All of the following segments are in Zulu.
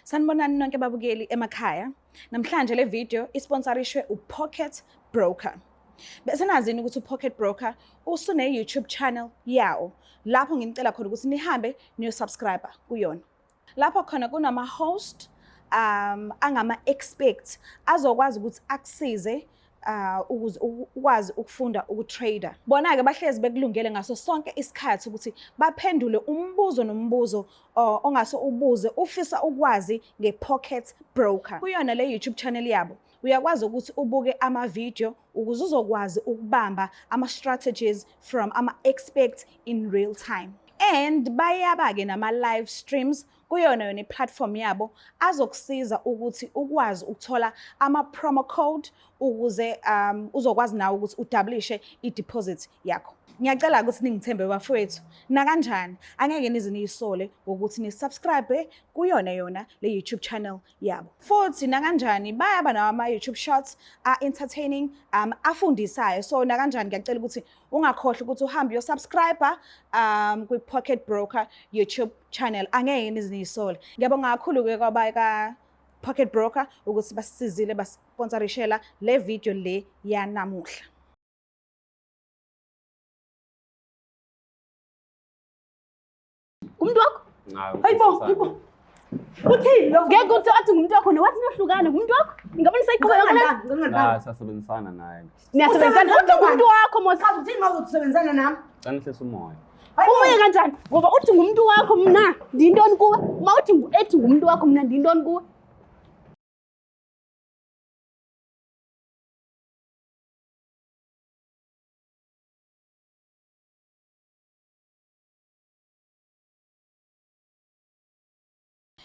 Sanibonani nonke babukeli emakhaya. Namhlanje le video isponsorishwe uPocket Broker. Bese nazini ukuthi uPocket Broker usune YouTube channel yawo lapho nginicela khona ukuthi nihambe niyo-subscribe kuyona. Lapho khona kunama host angama experts azokwazi ukuthi akusize ukuze ukwazi ukufunda ukutrader. Bona-ke bahlezi bekulungele ngaso sonke isikhathi ukuthi baphendule umbuzo nombuzo ongase ubuze ufisa ukwazi nge-Pocket Broker. Kuyona le YouTube channel yabo uyakwazi ukuthi ubuke ama-video ukuze uzokwazi ukubamba ama-strategies from ama-experts in real time. And bayaba-ke nama-live streams kuyona yona i-platform yabo azokusiza ukuthi ukwazi ukuthola ama-promo code ukuze uzokwazi nawe ukuthi udabulishe i-deposit yakho. Ngiyacela ukuthi ningithembe bafowethu, nakanjani angeke nize niyisole ngokuthi ni-subscribe kuyona yona le YouTube channel yabo. Futhi nakanjani bayaba nawo ama-YouTube shorts a-entertaining, afundisayo. So nakanjani ngiyacela ukuthi ungakhohlwa ukuthi uhambe uyosubscribe kwi-Pocket Broker YouTube channel, angeke nize niyisole. Ngiyabonga kakhulu-ke kwabaka Pocket Broker ukuthi basisizile basponsorishela le video le yanamuhla. Ngumntu wakho? Hayibo, hayibo. Uthini lo? Ngeke uthi athi ngumntu wakho nowathi nohlukane ngumntu wakho? Ingabe nisayiqhubeka yonke le nto? Ah, sasebenzisana naye. Niyasebenzisana uthi ngumntu wakho mos. Chaza uthini uma usebenzisana nami? Cela nihlise umoya. Umoya kanjani? Ngoba uthi ngumntu wakho mna ndiyintoni kuwe? Uma uthi ethi ngumntu wakho mna ndiyintoni kuwe?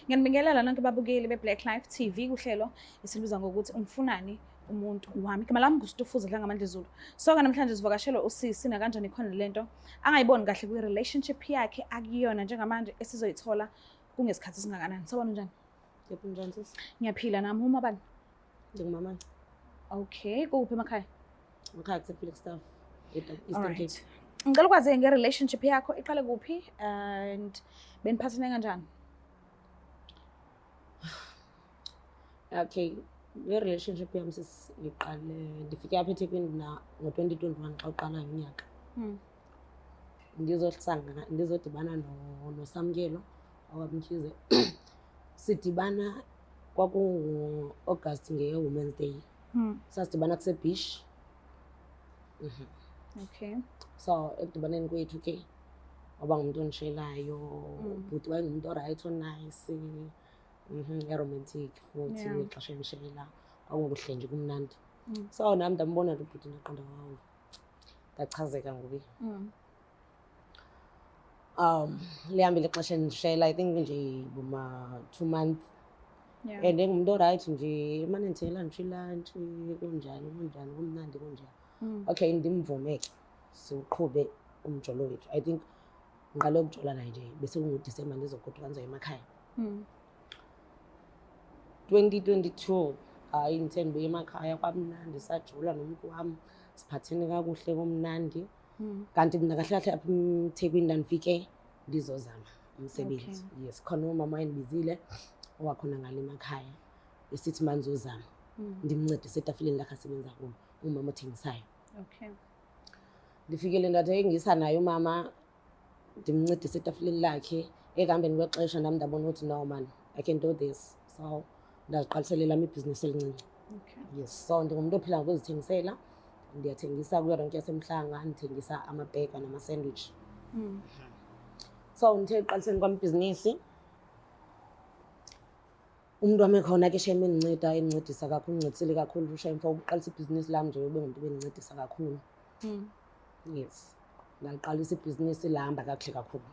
Ngiyanibingelela nonke babukeli be-Black Life TV kuhlelo esilubiza ngokuthi umfunani umuntu wami. Igama lami nguStufuza Dlangamandla Zulu. So-ke namhlanje sivakashelwe usisi nakanjani khona lento angayiboni kahle kwi-relationship yakhe akuyona njengamanje esizoyithola kungesikhathi esingakanani. Sawubona, unjani? Yebo, njani sisi? Ngiyaphila nami. Uma bani? Ndingumama. Okay, kukuphi emakhaya? Ngikhaya kuseFlagstaff, Eastern Alright. Cape. Ngicela ukwazi nge-relationship yakho iqale kuphi and beniphathene kanjani? Okay, le relationship yami sis ngiqale ndifike apha eThekwini na ngo-2021 xa uqalayo unyaka. Ndizohlangana ndizodibana no noSamkelo wakwaMkhize. Sidibana kwakungu-August nge-Women's Day. Sasidibana kuse-beach. Okay. So ekudibaneni kwethu ke waba ngumuntu ondishelayo, bhuti wayengumuntu o-right o-nice, e-romantic futhi ngexesha endishela kwakukuhle nje kumnandi. So nami ndambona lo bhuti ndaqonda wow, ndachazeka nguye. Lihambile ixesha endishela, I think nje boma 2 months. And engumuntu o-right nje, emane ndithengela nditsho ilantshi, kunjani kunjani kumnandi kunjani. Okay, ndimvume ke siwuqhube umjolo wethu. I think ngiqale ukujola naye nje bese kunguDisemba ndizogoduka ndizoya emakhaya. 2022 hayi ngithe ndibuye emakhaya kwamnandi sajola nomuntu wami siphathene kakuhle kumnandi. Kanti mina kahle kahle apha eThekwini ndandifike ndizozama umsebenzi. Yes, khona umama wayendibizile owakhona ngale emakhaya esithi mandizozama ndimncedise etafileni lakhe asebenza kulo, umama othengisayo. Ndifikile ndathi ngisa naye umama ndimncedise etafileni lakhe. Ekuhambeni kwexesha nam ndabona ukuthi no man, I can do this. So ndaziqalisela elam ibhizinisi elincinci. Yes, so ndingumntu ophila ngokuzithengisela. Ndiyathengisa kwirenki yaseMhlanga, ndithengisa amabhega nama-sandwich. So ndithe ekuqaliseni kwam ibhizinisi umntu wam ekhona ke shem endinceda, endincedisa kakhulu, undincedisile kakhulu shem for ukuqalisa ibhizinisi lam nje, ube ngumntu obendincedisa kakhulu. Yes, ndaliqalisa ibhizinisi lahamba kakuhle kakhulu.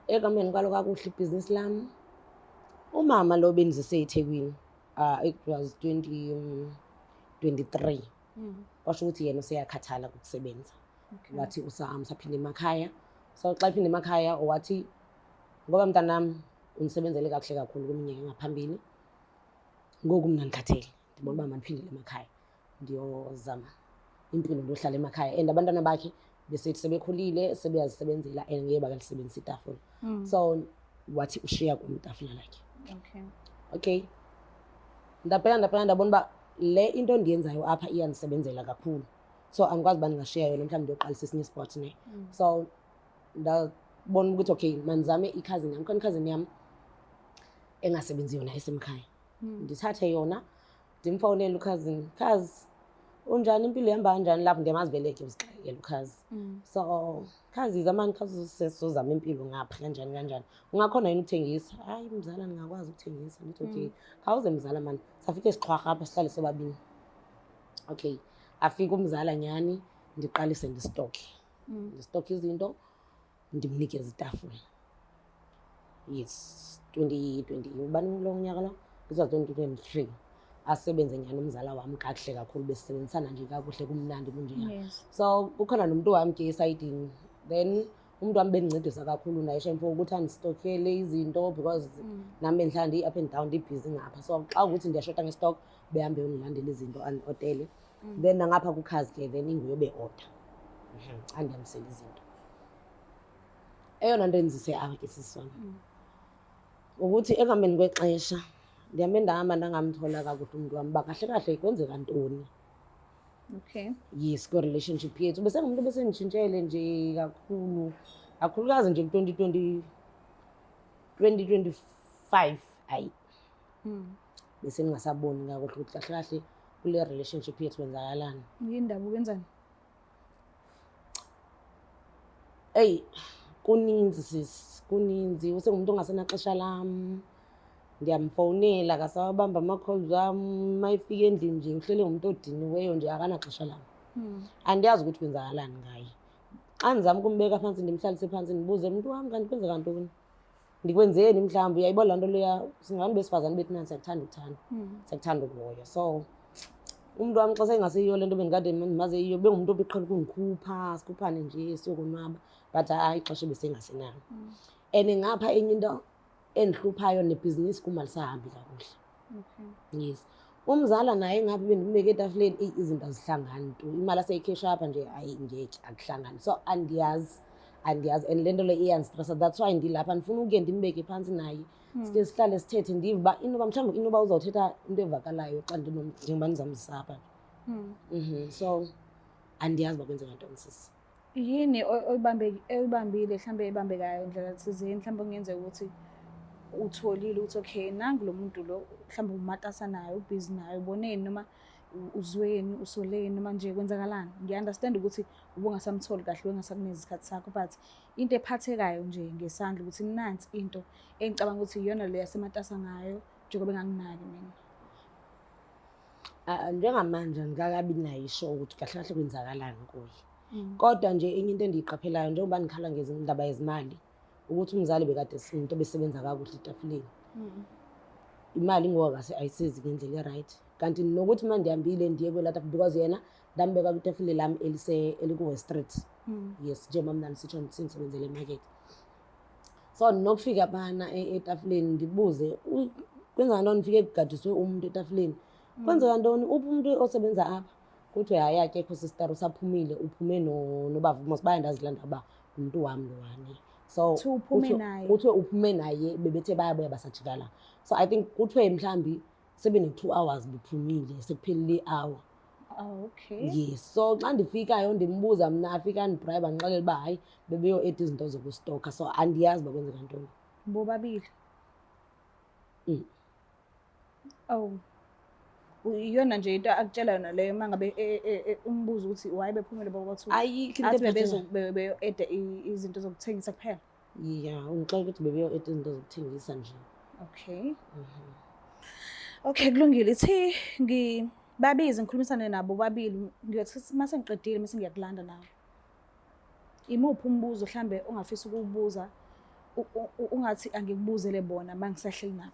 Ekuhambeni kwalo kakuhle ibhizinisi lam, umama lo bendizise eThekwini, it was 2023. Kwasho ukuthi yena useyakhathala ukusebenza. Wathi usaphinda emakhaya. So xa ephinda emakhaya wathi ngoba mntanam undisebenzele kakuhle kakhulu kwiminyaka engaphambili, ngoku mna ndikhathele, ndibona uba mandiphindele emakhaya ndiyozama impilo ndiyohlala emakhaya. And abantwana bakhe besithi sebekhulile sebeyazisebenzela and ngeke bakalisebenzisa itafula. So Wathi ushiya kum itafula lakhe. Okay. Okay, ndabheka ndabheka, ndabona uba le into ndiyenzayo apha iyandisebenzela kakhulu, so andikwazi uba ndingashiya yona mhlawumbi ndiyoqalisa esinye ispot ne. So ndabona ukuthi okay, mandizame i-cousin yam. Khona i-cousin yam engasebenziyo naye esemkhaya, ndithathe yona, ndimfowunele u-cousin. Khazi, unjani? Impilo ihamba kanjani lapho? Ndiyamazi vele ke, uzixakekela ukhazi. So khazi, zamani khazi, sesizozama impilo ngapha, kanjani kanjani, ungakhona yini ukuthengisa? Hayi mzala, ndingakwazi ukuthengisa. Ndithi okay, khawuze mzala mani, safike sixhwarha apha, sihlale sobabini. Okay, afike umzala nyhani, ndiqalise ndistokhe, ndistokhe izinto, ndimnikeze itafula. Yes, 2020 ubani lo nyaka lo, this was 2023. Asebenze nyhani umzala wam kakuhle kakhulu, besisebenzisana nje kakuhle, kumnandi kunjeya. So kukhona nomntu wam ke esayidini, then umntu wam bendincedisa kakhulu naye shem for ukuthi andistokhele izinto, because nam bendihlala ndiyi-up and down, ndibhizi ngapha. So xa ukuthi ndiyashota nge-stock, behambe yondilandela izinto, andiodele. Then nangapha kukhazi ke, then inguye obe-order, andihambisele izinto. Eyona nto endizise apha ke, sisi wam, ukuthi ekuhambeni kwexesha ndihambe ndahamba ndangamthola kakuhle umntu wam uba kahle kahle kwenzeka ntoni. Yes, kwi-relationship yethu besengumntu besenditshintshele nje kakhulu, kakhulukazi nje ku-2020, 2025. Hayi, bese ndingasaboni kakuhle ukuthi kahle kahle kule relationship yethu kwenzakalani. Yindaba wenzani? Eyi, kuninzi sisi, kuninzi. Usengumntu ongasenaxesha lam. Ndiyamfowunela, akasawabamba ama-calls wam. Uma efika endlini nje uhlele ngumntu odiniweyo nje, akanaxesha lam. Andiyazi ukuthi kwenzakalani ngaye. Xa ndizama ukumbeka phantsi, ndimhlalise phantsi, ndibuze, mntu wam, kanti kwenzeka ntoni, ndikwenzeni? Mhlawumbi uyayibona laa nto leya, singabantu besifazane bethu nani, siyakuthanda ukuthanda, siyakuthanda ukuhoya. So umntu wam xa seyingaseyiyo le nto bendikade ndimaze yiyo, bengumntu obeqhela ukundikhupha, sikhuphane nje siyokonwaba, but hayi, ixesha ebesengasenalo. And ngapha enye into endihluphayo, nebhizinisi kum alisahambi kakuhle. Yes, umzala naye ngapha bendimbeke etafileni, eyi, izinto azihlangani tu. Imali aseyikhesha apha nje, hayi ngeke, akuhlangani. So andiyazi, andiyazi, and le nto le iyandistresa. That's why ndilapha, ndifuna ukuke ndimbeke phantsi naye, sike sihlale sithethe, ndive uba inoba mhlawumbi inoba uzawuthetha into evakalayo xa njengoba ndizamzisa apha. So andiyazi uba kwenzeka ntoni, sisi. Yini oyibambile mhlambe ebambekayo ndlela thizeni, mhlambe okungenzeka ukuthi utholile ukuthi okay, nangu lo muntu lo, mhlambe umatasa naye, ubhizi naye, uboneni noma uzweni, usoleni, noma nje kwenzakalani? Ngiya-understand ukuthi ubungasamtholi kahle, wengasakunikeza isikhathi sakho, but into ephathekayo nje ngesandla ukuthi nansi into engicabanga ukuthi iyona le yasematasa ngayo njengoba enganginaki mina. Ah, njengamanje angikakabi nayo isho ukuthi kahle kahle kwenzakalani kuye, kodwa nje enye into endiyiqaphelayo njengoba ndikhala ngezindaba yezimali, ukuthi umzali bekade umuntu obesebenza kakuhle etafuleni, imali ngoku ayisezi ngendlela e-right. Kanti nokuthi uma ndihambile ndiye kwelaa tafile, because yena ndambeka kwitafile lam eliku-West Street. Yes, njengoba mna ndisitsho sendisebenzela emakethe, so ndinokufika phana etafileni ndibuze, kwenzeka ntoni? Ndifike kugadiswe umntu etafileni, kwenzeka ntoni? Uphi umntu osebenza apha? Kuthiwe hayi, akekho sister, usaphumile, uphume nobava mos bayandazi laa ndawo uba ngumntu wam lowani. So Kuthiwe uphume naye. Kuthiwe uphume naye, bebethe bayabuya basajikala. So I think kuthiwe mhlawumbi sebene-2 hours bephumile, sekuphelile i-hour. Oh, okay. Yes, so xa ndifikayo ndimbuza mna, afike andibribe, andixelele uba hayi, bebeyo-eda izinto zokustokha. So andiyazi uba kwenzeka ntoni. Bobabili? Mm. Oh. Iyona nje into akutshela yona leyo uma ngabe umbuzo ukuthi why bephumile bobathu? Ayikho into Athi bebeyo-eda izinto zokuthengisa kuphela. Ya, ungixela ukuthi bebeyo-eda izinto zokuthengisa nje. Okay. Okay, kulungile. Ithi ngibabize ngikhulumisane nabo bobabili. Ngiyothi mase ngiqedile mase ngiyakulanda nawe. Imuphi umbuzo mhlambe ongafisa ukuwubuza, ungathi angikubuzele bona mangisahleli nabo?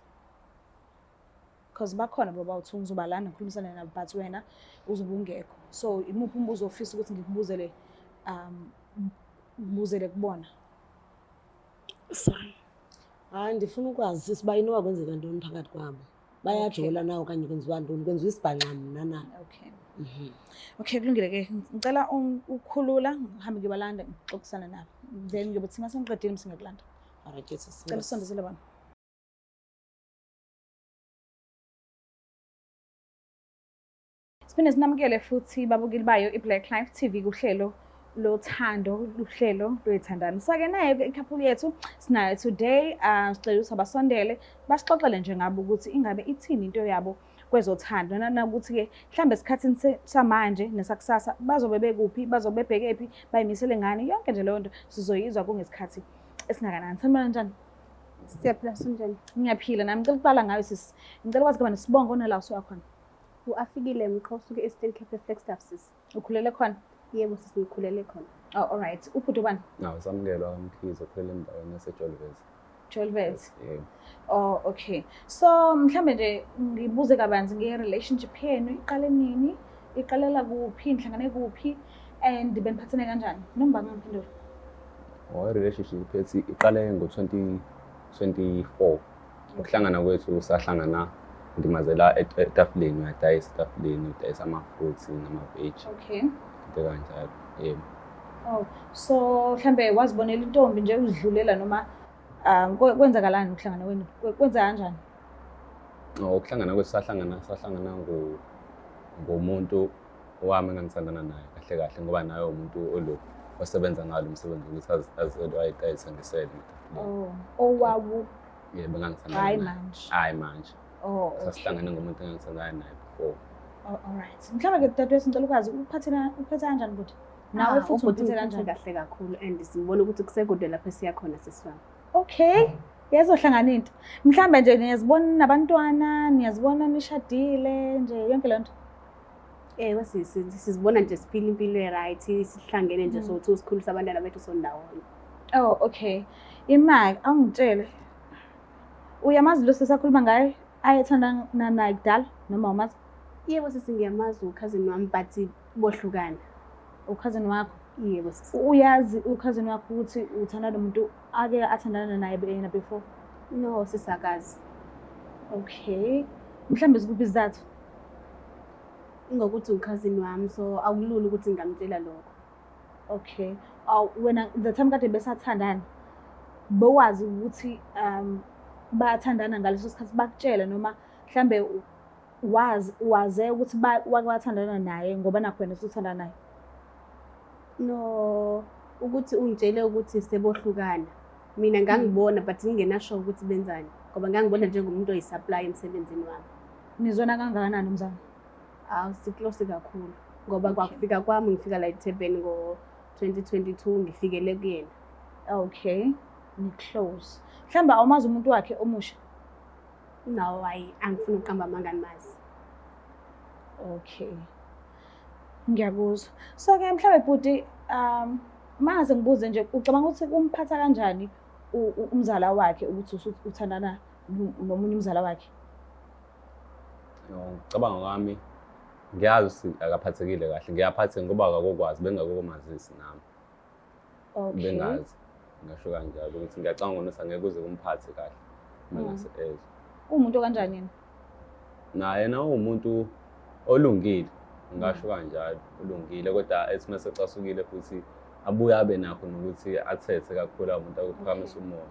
Because bakhona bobawu-two, ngizobalanda ngikhulumisane nabo, but wena uzobe ungekho. So imuphi umbuzo ofisa ukuthi ngikubuzele ngibuzele kubona? Sorry. Hayi, ndifuna ukwazi sisi uba inoba kwenzeka ntoni phakathi kwabo. Bayajola na okanye kwenziwa ntoni? Kwenziwa isibhanxa mna na? Okay. Okay, kulungile ke. Ngicela ukukhulula ngihambe ngiyobalanda, ngixoxisane nabo. Then ngiyobe mase ngiqedile mase ngiyakulanda. Alright, sisi. Cela usondezele bona. Siphinde sinamukele futhi babukeli bayo i-Black Life TV kuhlelo lothando, uhlelo lwethandani. So-ke nayo i-couple yethu sinayo today, sicela ukuthi abasondele basixoxele nje ngabo ukuthi ingabe ithini into yabo kwezothando, nanokuthi-ke mhlawumbe esikhathini samanje nesakusasa bazobe bekuphi, bazobe bebhekephi, bayimisele ngani, yonke nje leyo nto sizoyizwa kungesikhathi esingakanani. Sanibona, njani? Siyaphila, sinjani? Ngiyaphila nami. Ngicela ukuqala ngayo sisi, ngicela ukwazi kuba nesibongo nala usuka khona. U-Afikile Mqho, usuke e-Eastern Cape, eFlagstaff, sisi. Ukhulele khona? Yebo sisi, ngikhulele khona. Oh, all right. Ubhuti ubani? Nawu Samukelwa Mkhize, okhulele endaweni yaseJolivet. Jolivet. Yebo. Oh, okay. So mhlambe nje ngibuze kabanzi nge-relationship yenu, iqale nini? Iqalela kuphi? Nihlangane kuphi? And beniphathene kanjani? Noma ngangiphendula. Oh, i-relationship yethu iqale ngo-2024. Ukuhlangana kwethu sahlangana ndimazela etafuleni, uyadayisa etafuleni, udayisa ama-fruits nama-veg, into kanjalo. Yebo. Oh, so mhlambe wazibonela intombi nje uzidlulela noma kwenzakalani ukuhlangana kwenu? Kwenzeka kanjani? Oh, ukuhlangana kwethu sahlangana ngomuntu wami engangithandana naye kahle kahle, ngoba naye umuntu olokhu osebenza ngalo umsebenzi ukuthi ayithengisele ematafuleni. Oh, owawu. Yebo, engangithandana Hayi naye. manje. Hayi manje. Oh, okay. Sasihlangene ngomuntu engangithandana naye before. Oh, all right. Mhlawumbe ke dadewethu ngicela ukwazi uphethe kanjani bhuti? Nawe Ah, futhi ubhuti uphethe ungiphethe kanjani? kahle kakhulu and sibona ukuthi kusekude lapho esiya khona, sisi wami. Okay. Yazohlangana into. Mhlambe nje niyazibona nabantwana, niyazibona nishadile nje yonke le nto. Ewe sisi, sizibona nje siphila impilo e-right, sihlangene nje sothi sikhulisa abantwana bethu sondawonye. Oh, okay. Imali awungitshele. Uyamazi lo sisakhuluma ngaye? Ayethandana naye kudala noma awumazi? Yebo sisi, ngiyamazi, ukhazini wami, but bohlukana. Ukhazini wakho? Yebo sisi. Uyazi ukhazini wakho ukuthi uthanda nomuntu ake athandana naye yena before? No sisakazi. Okay. Mhlambe zikuphi izizathu? Ngokuthi ukhazini wami, so akulula ukuthi ngingamtshela lokho. Okay. Aw, wena the time kade besathandana bewazi ukuthi bayathandana ngaleso sikhathi bakutshela, noma mhlambe wazi waze ukuthi wake wathandana naye ngoba nakho wena usuthandana naye? No, ukuthi ungitshele ukuthi sebohlukana. Mina ngangibona but ngingenasho ukuthi benzani, ngoba ngangibona njengomuntu oyi-supply emsebenzini wami. Nizwana kangakanani umzamo? Awu, si-close kakhulu ngoba kwakufika kwami ngifika la eTurban ngo-2022, ngifikele kuyena. Okay. Ni close. Mhlambe awumazi umuntu wakhe omusha? No, hayi, angifuni ukuqamba amanga, angimazi. Okay. Ngiyakuzwa. So ke mhlambe bhuti, mase ngibuze nje, ucabanga ukuthi kumphatha kanjani umzala wakhe ukuthi uthandana nomunye umzala wakhe? Ngicabanga kwami ngiyazi ukuthi akaphathekile kahle, ngiyaphatheka ngoba akakokwazi, bengakokomazisi nami. Bengazi. Ngisho kanjalo ukuthi ngiyacabanga ukuthi angeke kuze kumphathe kahle uma ngase ezwe. Uwumuntu kanjani yena? Naye na uwumuntu olungile, ngisho kanjalo, ulungile, kodwa ethi mase ecasukile futhi abuye abe nakho nokuthi athethe kakhulu, umuntu akuphakamisa umoya.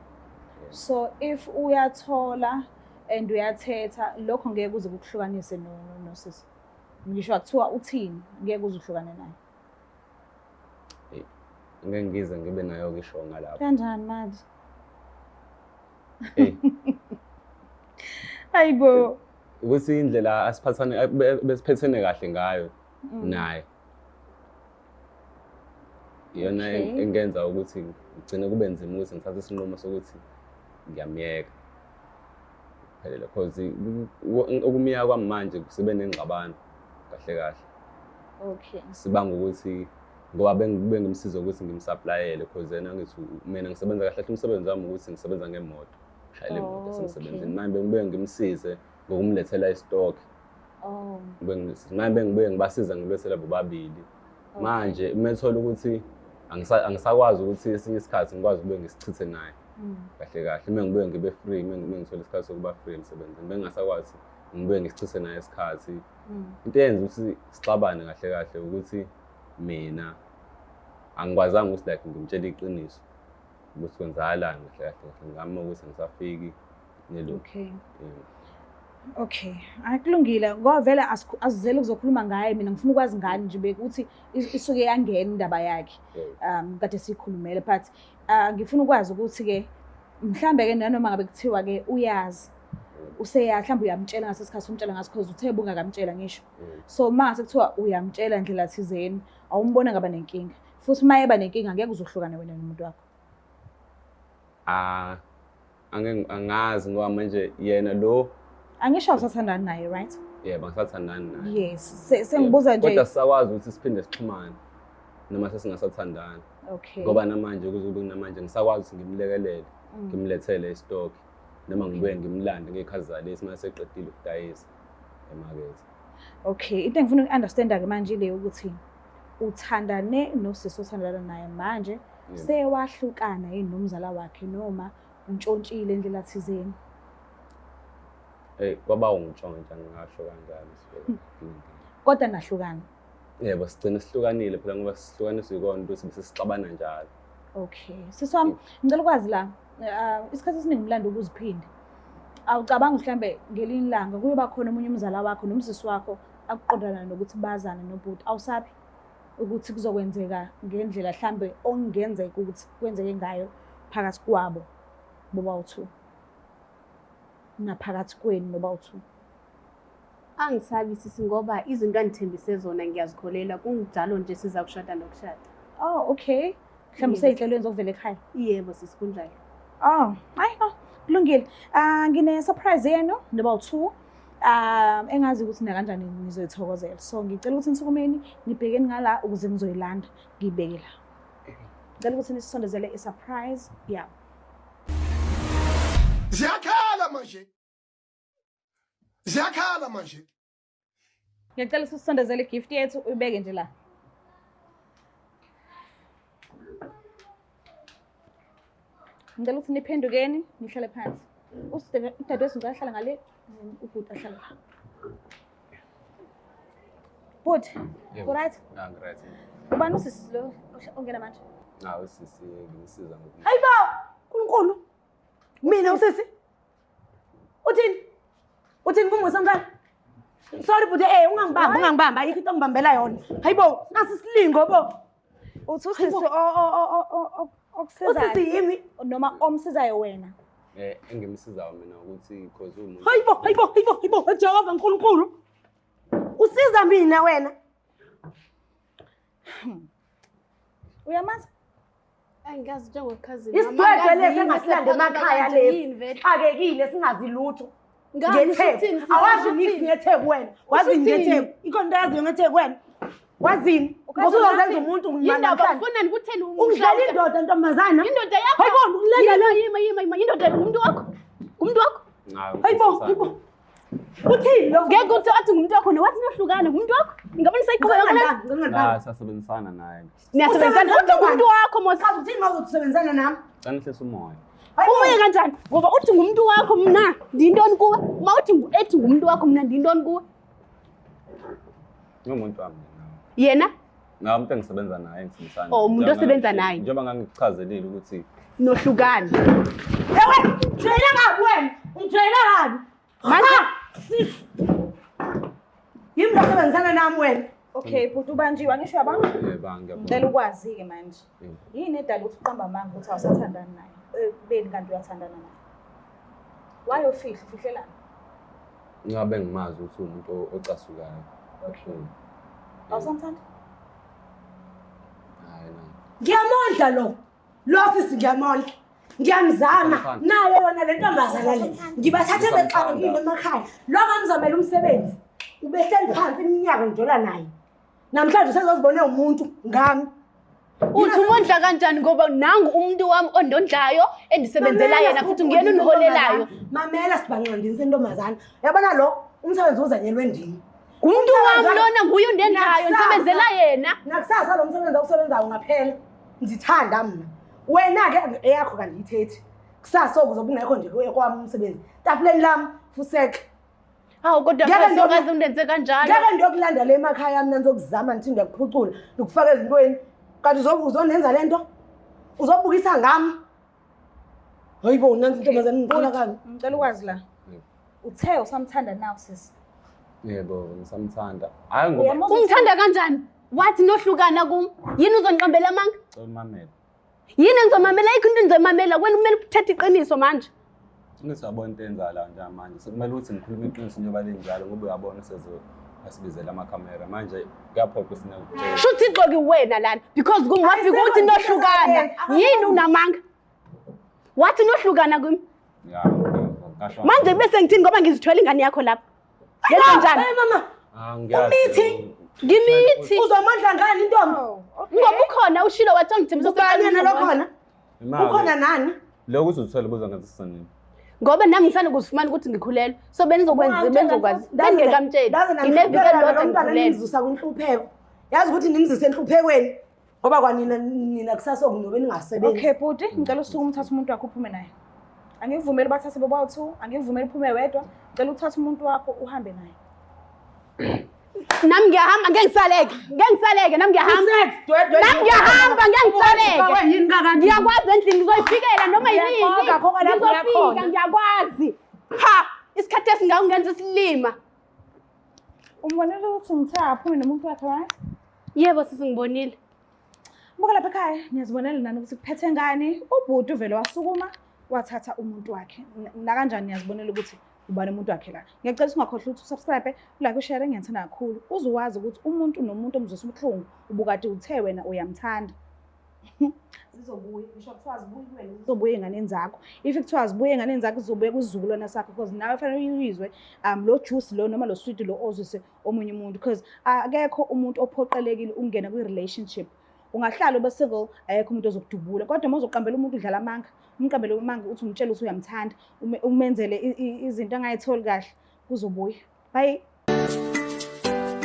So if uyathola and uyathetha, lokho ngeke kuze kukuhlukanise nosisi. Ngisho akuthiwa uthini, ngeke uze uhlukane naye. Ngeke ngize ngibe nayo ngisho ngalapho. Kanjani manje? Hey. Hayibo. Ukuthi indlela asiphathane besiphethene kahle ngayo naye. Iyona engenza ukuthi ngigcine kube nzima ukuthi ngithathe isinqumo sokuthi ngiyamyeka. Phelele, because ukumiyeka kwami manje sibe nengxabano kahle kahle. Sibanga ukuthi ngoba bengimsiza ukuthi ngimsupplyele, because yena ngithi mina ngisebenza kahle kahle, umsebenzi wami ukuthi ngisebenza ngemoto, ngishayela imoto yasemsebenzini. Manje bengibuye ngimsize ngokumlethela i-stock. Manje bengibuye ngibasiza ngilethela bobabili. Manje uma ethola ukuthi angisakwazi ukuthi esinye isikhathi ngikwazi ukube ngisichithe naye. Kahle kahle uma ngibuye ngibe free, uma ngithola isikhathi sokuba free emsebenzini, bengingasakwazi ngibuye ngisichithe naye isikhathi. Into eyenza ukuthi sixabane kahle kahle ukuthi mina angikwazanga ukuthi like ngimtshele iqiniso. Ukuthi kwenzakalani kahle kahle kahle ngami ukuthi ngisafiki nelo. Okay. Okay, akulungile ngoba vele asizele ukuzokhuluma ngaye, mina ngifuna ukwazi ngani nje bekuthi isuke yangena indaba yakhe kade siyikhulumele, but ngifuna ukwazi ukuthi ke mhlambe ke nanoma ngabe kuthiwa ke uyazi useya mhlambe uyamtshela ngasesikhathi umtshela ngaso, because uthe bungakamtshela ngisho. So uma sekuthiwa uyamtshela ndlela thizeni, awumbona ngaba nenkinga, futhi uma eba nenkinga ngeke uzohlukana wena nomuntu wakho. Angazi ngoba manje yena lo angisho awusathandani naye, right? Yebo, angisathandani naye. Yes, sengibuza nje. Kodwa sisakwazi ukuthi siphinde sixhumane noma sesingasathandani. Okay. Ngoba namanje kuze kube namanje ngisakwazi ukuthi ngimlekelele, ngimlethele istock noma ngibuye ngimlande ngekhazi zalesi mase seqedile ukudayisa emakethe. Okay, into engifuna uku-understand-a ke manje ile ukuthi uthandane nosisi othandana naye manje, sewahlukana yini nomzala wakhe noma untshontshile indlela thizeni? Hey, kwaba ungitshontsha ngingasho kanjalo sibeke. Kodwa nahlukana. Yebo, sigcina sihlukanile phela ngoba sihlukaniswa ikona ukuthi bese sixabana njalo. Okay. Sisi wami, ngicela ukwazi la, isikhathi esiningi umlando ukuziphinda. Awucabangi mhlambe ngelinye ilanga kuyoba khona omunye umzala wakho nomsisi wakho akuqondana nokuthi bazane nobhuti, awusabi ukuthi kuzokwenzeka ngendlela mhlambe okungenzeka ukuthi kwenzeke ngayo phakathi kwabo bobawu-two naphakathi kwenu nobawu-two? Angisabi sisi ngoba izinto andithembise zona ngiyazikholelwa, kunjalo nje siza kushada nokushada. Oh, okay. Mhlawumbe useyinhlelweni zokuvela ekhaya. Yebo sisi, kunjalo. Oh, hayi no, kulungile. Ngine surprise yenu nobawu-two. Engazi ukuthi nakanjani nizoyithokozela. So ngicela ukuthi nisukumeni nibhekeni ngala ukuze ngizoyilanda ngiyibeke la. Ngicela ukuthi nisondezele i-surprise yabo. Ziyakhala manje. Ziyakhala manje. Ngiyacela ukuthi usondezele i-gift yethu uyibeke nje la. Ngicela ukuthi niphendukeni nihlale phansi. Udadewethu ngicela ahlale ngale, ubhuti ahlale la. Bhuti, u-right? Ngi-right. Ubani usisi lo ongena manje? Ah, usisi ngimsiza ngoku. Hayibo, uNkulunkulu. Mina usisi. Uthini? Uthini kumusa mntwana? Sorry bhuti, ungangibambi, ungangibambi, ayikho into ongibambela yona. Hayibo, nasi isilingo bo. Uthi usisi okusizayo. Usisi yimi noma omsizayo wena. Engimsizayo mina ukuthi because umuntu. Hayibo, hayibo, hayibo, hayibo, Jehova uNkulunkulu. Usiza mina wena. Uyamazi? Angazi njengokhazini. Isidwedwe lesi engasilanda emakhaya lesi. Xakekile singazi lutho. Ngetheku. Awazi nix ngetheku wena. Wazi ngetheku. Ikhona into oyaziyo ngetheku wena. Wazini? Ngoba uzozenza umuntu Yindaba ufunani kutheni Ungidlala indoda ntombazana. Indoda yakho. Hayibo, ngilenda la. Yima yima yima indoda ngumuntu wakho. Ngumuntu wakho. Hayibo, hayibo. Uthini lo? Ngeke uthi athi ngumuntu wakho nowathi nohlukana ngumuntu wakho. Ingabe nisayiqhubeka yonke le? Ah, sasebenzisana naye. Niyasebenzisana uthi ngumuntu wakho mos. Kazi uthini mawuzothi usebenzisana nami? Cela nihlise umoya. Umoya kanjani? Ngoba uthi ngumuntu wakho mna ndiyintoni kuwe? Uma uthi ethi ngumuntu wakho mna ndiyintoni kuwe? Ngumuntu wami mina. Yena? Na umuntu engisebenza naye engisebenzisana. Oh, umuntu osebenza naye. Njengoba ngangikuchazelile ukuthi nohlukana. Ewe, ungijwayele kabi wena. Ungijwayele kabi. Manje sis. Yimi lo osebenzisana nami wena. Okay, bhuti ubanjiwe angisho yabona? Yebo, ngiyabona. Ngicela ukwazi-ke manje. Yini edala ukuthi uqamba amanga ukuthi awusathandani naye? Ekubeni kanti uyathandana naye. Why ufihla ufihlelana? Ngabe ngimazi ukuthi uwumuntu ocasukayo. Okay. Awusamthandi? Hayi na. Ngiyamondla lo. Lo sisi ngiyamondla. Ngiyamzama naye yona le ntombazana le. Ngibathathe bexakekile emakhaya. Lo ngamzamela umsebenzi. Ubehleli phansi iminyaka ngijola naye. Namhlanje usezozibone umuntu ngami. Uthi umondla kanjani ngoba nangu umuntu wami ondondlayo endisebenzela yena futhi nguyena uniholelayo. Mamela sibanqandini sentombazana. Yabona lo umsebenzi uzanyelwe ndini. Ngumuntu wami lona nguye ondendlayo ndisebenzela yena. Nakusasa lo msebenzi awusebenzayo ungaphela. Ngithanda mina. Wena ke eyakho kandiyithethi. Kusasa uzobe ungekho nje kwami umsebenzi. Tafuleni lami fuseke. Hawu kodwa sokaze undenze kanjalo. Ngeke ndiyokulanda le emakhaya mina ngizokuzama ngithi ngiyakuphucula, ngikufaka ezintweni. Kanti uzonenza lento? Uzobukisa ngami? Hayibo, nansi intombazane ngiqola kabi. Ngicela ukwazi la. Uthe usamthanda now sis. Yebo, ngisamthanda. Hayi ngoba Uyamuzwa Ungithanda kanjani? Wathi nohlukana kum. Yini uzongiqambela amanga? Cela umamele. Yini engizomamela? Ayikho into engizoyimamela. Wena kumele uthethe iqiniso manje. Iqiniso uyabona into eyenzakalayo njengamanje. Sekumele ukuthi ngikhulume iqiniso njengoba linjalo ngoba uyabona sezo asibizele amakhamera. Manje kuyaphoqa sinakutshela. Shuthi ixoki wena lana because kum wafika ukuthi nohlukana. Yini unamanga? Wathi nohlukana kum. Ya, ngasho. Manje bese ngithini ngoba ngizithwele ingane yakho lapha. Yenza njani? Hey mama, Ah, ngiyazi. Umithi. Ngimithi. uzomondla ngani intombi? Oh, okay. Ngoba ukhona ushilo wathi ungithembisa Ubani yena lo khona? Imali. Ukhona nani? Lokhu uzothola buza ngathi sanini. Ngoba nami ngisanda kuzifumana ukuthi ngikhulelwe. So benizokwenza benizokwazi. Bengingekamtsheli. Ngineviki elilodwa umntwana ngikhulelwe. nimzusa kwinhlupheko. Yazi ukuthi nimzise enhluphekweni ngoba kwanina nina kusasa okunobe ningasebenzi. Okay bhuti, ngicela usuke umthathe umuntu wakho uphume naye. Angikuvumeli bathathe bobawu-two, angikuvumeli uphume wedwa. Ngicela uthathe umuntu wakho uhambe naye. Nami ngiyahamba ngeke ngisaleke. Ngeke ngisaleke nami ngiyahamba. Nami ngiyahamba ngeke ngisaleke. Ngiyakwazi endlini ngizoyifikela noma yinini. Uyaxoka, khona lapho Ngizofika uyakhona. ngiyakwazi. Ha, isikhathi esingakungenza isilima. Umbonile ukuthi ngithe aphume nomuntu wakhe right? Yebo sisi ngibonile. Buka lapha ekhaya, niyazibonela nani ukuthi kuphethe ngani. Ubhuti uvele wasukuma wathatha umuntu wakhe. Nakanjani niyazibonela ukuthi ubani umuntu wakhe la. Ngiyacela ukuthi ungakhohlwa ukuthi usubscribe, ulike, ushare, ngiyathanda kakhulu. Uze wazi ukuthi umuntu nomuntu omzwisa ubuhlungu ubukade uthe wena uyamthanda. Zizobuya, ngisho kuthiwa zibuye kuwena, zizobuya ey'nganeni zakho. If kuthiwa zibuye ey'nganeni zakho, zizobuya kwisizukulwane sakho because nawe fanele uyizwe lo juice lo noma lo sweet lo ozwise omunye umuntu because akekho umuntu ophoqelekile ukungena kwi-relationship. Ungahlala ube single, akekho umuntu ozokudubula, kodwa uma uzoqambela umuntu udlala amanga, umqambele amanga uthi umtshele ukuthi uyamthanda, umenzele izinto angayitholi kahle, kuzobuya. Bye.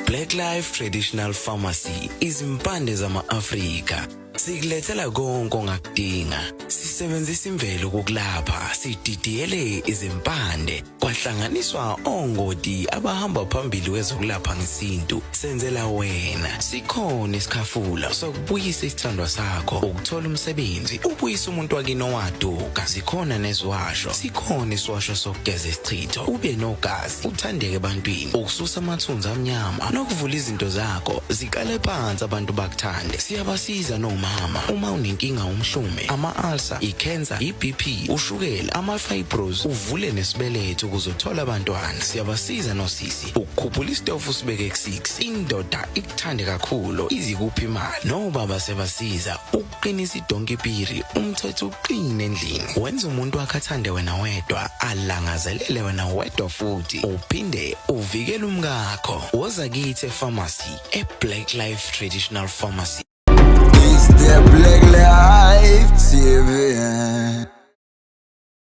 Black Life Traditional Pharmacy izimpande zama-Afrika sikulethela konke ongakudinga. Sisebenzisa imvelo ukukulapha, sididiyele izimpande kwahlanganiswa ongoti abahamba phambili kwezokulapha ngesintu. Senzela wena. Sikhona isikhafula sokubuyisa isithandwa sakho, ukuthola umsebenzi, ubuyise umuntu wakini owaduka. Zikhona neziwasho, sikhona isiwasho sokugeza isichitho, ube nogazi, uthandeke ebantwini, ukususa amathunzi amnyama nokuvula izinto zakho ziqale phansi abantu bakuthande. Siyabasiza nomama uma unenkinga umhlume, ama-ulcer, i-cancer, i-BP, ushukela, ama-fibros, uvule nesibeletho ukuze uthole abantwana. Siyabasiza nosisi ukukhuphula isitofu usibeke ku-6, indoda ikuthande kakhulu izikuphi imali. Nobaba siyabasiza ukuqinisa idonkipiri, umthetho uqine endlini, wenza umuntu wakhe athande wena wedwa, alangazelele wena wedwa, futhi uphinde uvikele umkakho. Woza kithi epharmacy e-Black Life Traditional Pharmacy. It's the Black Life.